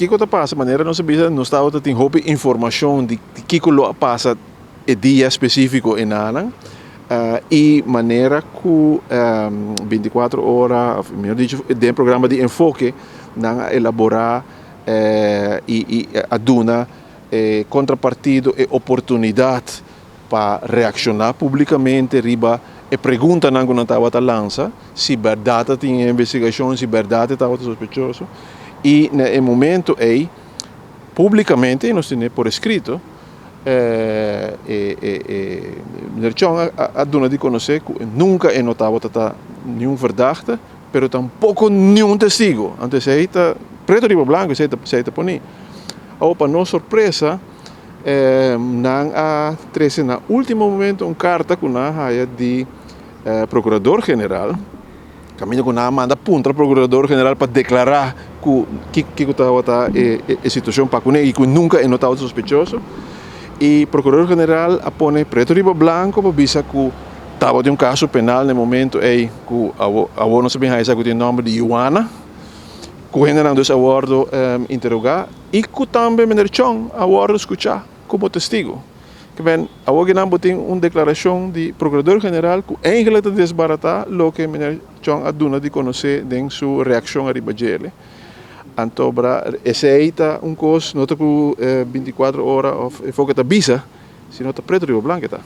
Kiko ta pasa, manera nos a bisa, nos tabata tin hopi informashon di kiko lo a pasa e dia spesífiko enanan i manera ku 24 ora, òf mihor dicho, den programa di Enfoke nan a elaborá i a duna e kontrapartido e oportunidat pa reakshoná públikamente riba e preguntanan ku nan tabata lansa, si bèrdat ta tin e investigashon, si bèrdat e tabata sospechoso. I na e momento ei, públikamente, i nos tene por eskrito, e e meneer Chong a duna di konosé ku nunka e no tabata ta niun verdachte, pero tampoko niun testigo. Anto esei ta preto riba blanko, esei ta esei ta poní. Awor pa nos sorpresa, nan a trese na último momento un karta ku nan a haya di Prokurador General, kaminda ku nan a manda puntra Prokurador General pa deklará ku kiko tabata e e situashon pa kuné i ku nunka e no tabata sospechoso. I Prokurador General a pone preto riba blanko pa bisa ku tabatin un kaso penal na e momento ei ku awor nos a bin haya sa ku tin nòmber di Juana, ku hendenan dus a wòrdu interogá i ku tambe Meneer Chong a wòrdu skuchá komo testigu. Ke men, awor ki nan bo tin un deklarashon di Prokurador General ku eigenlik ta desbaratá loke Meneer Chong a duna di konosé den su reakshon ariba djele. Anto bra esei ta un kos no ta ku 24 ora òf Enfoke ta bisa, sino ta preto riba blanko e ta.